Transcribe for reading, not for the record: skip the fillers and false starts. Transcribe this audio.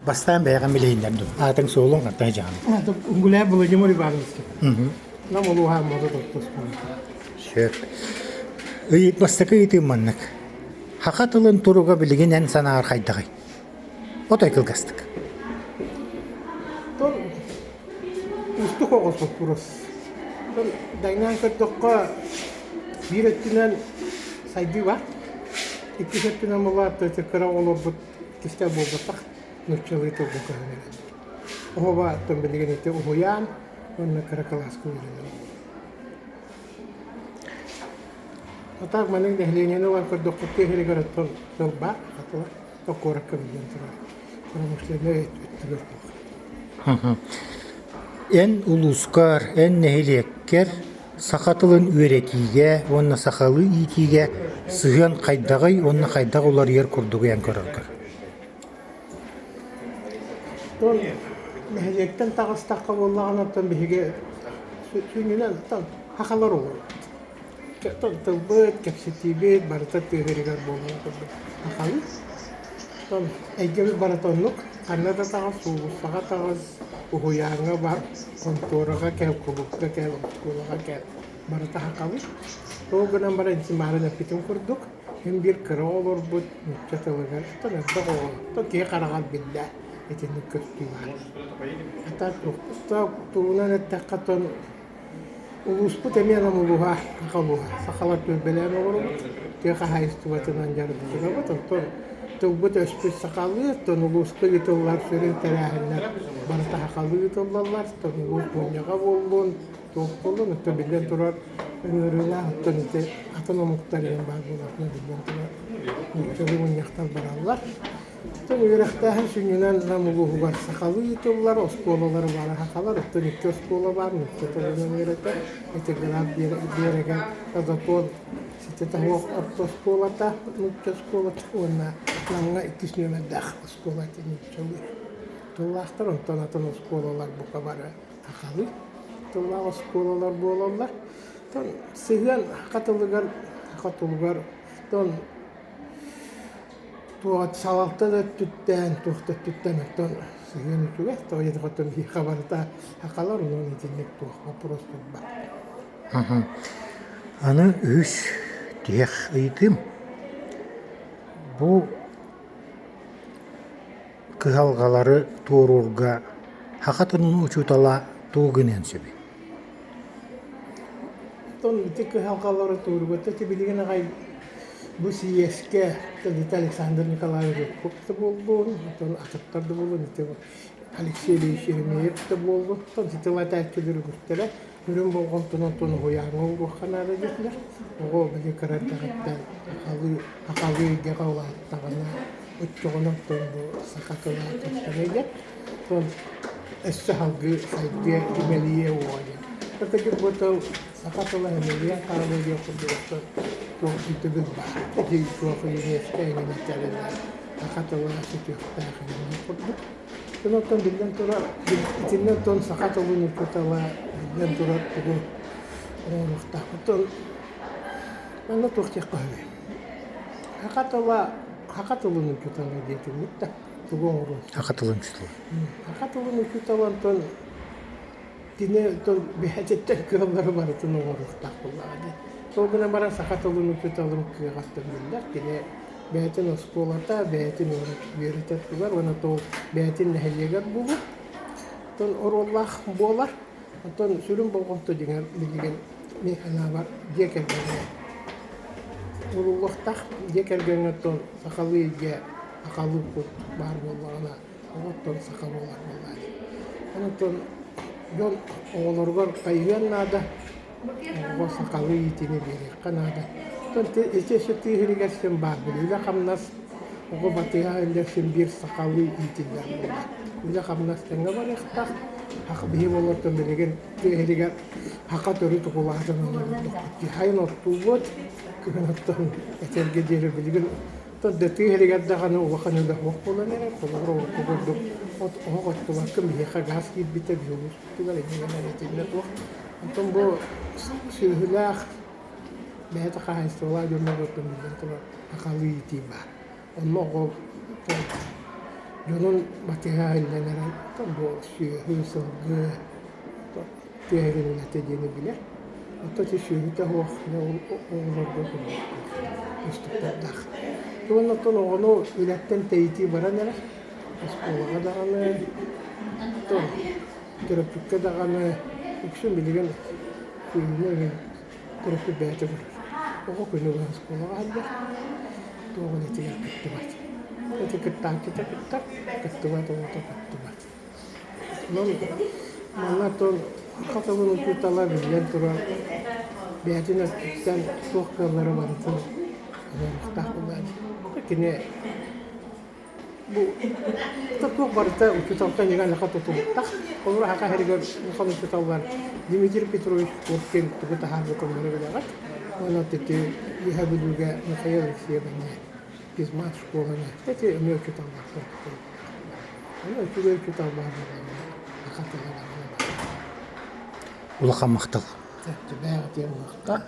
Бастаан бэйэҕин билиһиннэр дуу? Аатыҥ-суолуҥ хантан дьаһан? Гуляй Владимир Иванович. Нам улууһа Аммата тохтоспут. Сөп. Ый бастакы ыйытыым маннык. Саха тылын туруга билигин эн санааҕар хайдаҕый? Отой кылгастык. Тон уустук оҕус боппуруос. Тон дайнаан көрдөххө биир өттүнэн сайдыы бар. Иккис өттүнэн буолаат кыра оҕолорбут кистэл буолбатах нууччалыы тылга көһөн эрэллэр. Оһоба оттон билигин ити уһуйаан уонна кыра кылааска үөрэнэр оҕолор. А так маннык нэһилиэнньэни ылан көрдөххө тыа сиригэр оттон тыл баар, хатыла куоракка биллэн турар промышленнай өттүгэр туох. Эн улуускар, эн нэһилиэккэр саха тылын үөрэтиигэ уонна сахалыы иитиигэ сыһыан хайдаҕый уонна хайдах уларыйар курдугуй эн көрөргөр? Оттон нэһилиэктэн таҕыстахха буоллаҕына, оттон биһиги сүнньүнэн оттон сахалар олоробут. Оттон тылбыт, кэпсэтиибит барыта тыа сиригэр буоларын курдук сахалыы. Оттон эйгэбит барыта оннук. Ханна да таҕыс, уулуссаҕа таҕыс, уһуйааҥҥа бар, хонтуораҕа кэл, кулуупка кэл, оскуолаҕа кэл, барыта сахалыы. Ол гынан баран ити маарын эппитим курдук, Мин биир кыра оҕолорбут нуучча тылыгар оттон элбэх оҕо, оттон киһи хараҕар биллэ итинник көстүү баар. Хата тугунан эттэххэ оттон улууспут эмиэ нам улууһа, саха улууһа. Сахалар түөлбэлээн олоробут, тыа хаһаайыстыбатынан дьарыктанабыт. Оттон тылбыт-өспүт сахалыы, оттон улууска ыытыллар сүрүн тэрээһиннэр барыта сахалыы ыытыллаллар. Оттон улуус мунньаҕа буоллун, Туох буоллун, оттон биллэн турар, ыҥырыылаах, оттон ити атын омуктар иһин баар буоллахтарына биллэн турар, нууччалыы мунньахтар бараллар. Оттон үөрэхтээһин сүнньүнэн Нам улууһугар сахалыы ыытыллар, оскуолалар баар сахалар, оттон икки оскуола баар, нуучча тылынан үөрэтэр, ити Град биэрэгэр Затон ситэтэ суох орто оскуолата, нуучча оскуолата уонна Намҥа иккис нүөмэрдээх оскуола ити нууччалыы тыллаахтар, онтон атын оскуолалар бука бары сахалыы тыллаах оскуолалар буолаллар. Оттон сыһыан саха тылыгар, саха тылыгар оттон туох салалта да өттүттэн, туох да өттүттэн оттон сыһыан үчүгэй. Тоҕо диэтэххэ оттон биһиэхэ барыта сахалар, онон итинник туох боппуруос турбат. Аны үһүс тиһэх ыйытыым. Бу Кыһалҕалары туоруурга саха тылын учуутала тугу гыныан сөбүй? Оттон ити кыһалҕалары туоруурга ити билигин аҕай бу сийиэскэ ити Александр Николаевич Жирков да буоллун, оттон атыттар да буоллун, ити Алексей Ильич Еремеев да буоллун, оттон ити тыл этээччилэр үгүстэрэ Сүрүн болҕомтону оттон уһуйааҥҥа ууруохха наада диэтилэр. Оҕо били кыра эрдэҕиттэн сахалыы сахалыы эйгэҕэ улааттаҕына, оччоҕуна оттон бу саха тыла тупсарыа диэн. Оттон өссө салгыы сайдыа, имэлийиэ уоҕа диэн. Кырдьык бу тыл саха тыла имэлийэн хаалыа диэн курдук оттон туох өйдөбүл баар. Ити туох ЮНЕСКО эҥин этэринэн саха тыла сүтүөхтээх эҥин курдук. Оттон биллэн турар, итиннэ оттон саха тылын учуутала биллэн турар тугу оҥоруохтаахпытын манна туох диэххэ сөбүй? Саха тыла саха тылын учуутала диэтиҥмит да тугу оҥоруон Саха тылын учуутала. Саха тылын учуутала онтон кини оттон бэйэтиттэн кыаллары барытын оҥоруохтаах буоллаҕа дии. Ол гынан баран саха тылын учууталын кыаҕа биллэр. Кини бэйэтин оскуолата, бэйэтин үөрэтэр тугар уонна ол бэйэтин нэһилиэгэр буолуо. Оттон оруоллаах буолар. Оттон сүрүн болҕомто дьиҥэр билигин мин санаабар дьиэ кэргэҥҥэ ууруллуохтаах. Дьиэ кэргэҥҥэ оттон сахалыы эйгэ, сахалыы кут баар буоллаҕына, оҕо оттон саха буолар буоллаҕа дии. Онон дьон оҕолоругар хайыһыан наада. Оҕо сахалыы иитиини биэриэххэ наада. Оттон ити өссө тыа сиригэр син баар били үлэ-хамнас оҕо батыһа сылдьар син биир сахалыы иитиллэр буолар. Үлэ-хамнас тэҥҥэ барыахтаах. Биһи буоллартан билигин тыа сиригэр саха төрүт укулаатын олордохпут дии. Сайын оттуубут, күһүн оттон этэргэ диэри билигин оттон да тыа сиригэр даҕаны улахан үлэ суох буолан эрэр. Холобур, урукку курдук от оһох оттубакка биһиэхэ гаас киирбитэ биһи улууспутугар иннинэн итиннэ туох Оттон бу сүөһүлээх, бэйэтэ хаһаайыстыбалаах дьоннорго биллэн турар, сахалыы иитии баар. Онно оҕо. Дьонун батыһа иһиллэн эрэн бу сүөһү, сылгы тыа сирин үлэтэ диэни билэр. Оттон ити сүөһүтэ суох оҕолорго уустуктардаах. Уонна оттон оҕону үлэттэн тэйитии баран эрэр. Оскуолаҕа даҕаны, төрөппүккэ даҕаны үксүн билигин сүөһүнү Төрөппүт бэйэтэ көрөр. Оҕо күнү быһа оскуолаҕа сылдьар, туох үлэтигэр кыттыбат. Ити кыттааччыта кыттар, кыттыбат оҕото кыттыбат. Онон манна оттон саха тылын учуутала биллэн турар бэйэтин өттүттэн туох кыаллара барытын оҥоруохтаах буоллаҕа дии. Кини Бу туох барыта учууталтан иҥэн тутулуктах. Олор аха иһэригэр улахан учууталлар Дмитрий Петрович Коркин тугу таһаарбытын бары билэҕит. Уонна ити Үөһээ Бүлүүгэ Михаил Алексеев эмиэ физмат школаны ити эмиэ учууталлар Аны үчүгэй учуутал баар буоллаҕына саха тыла даҕаны баар. Улахан махтал. Бэйэҕитигэр махтал.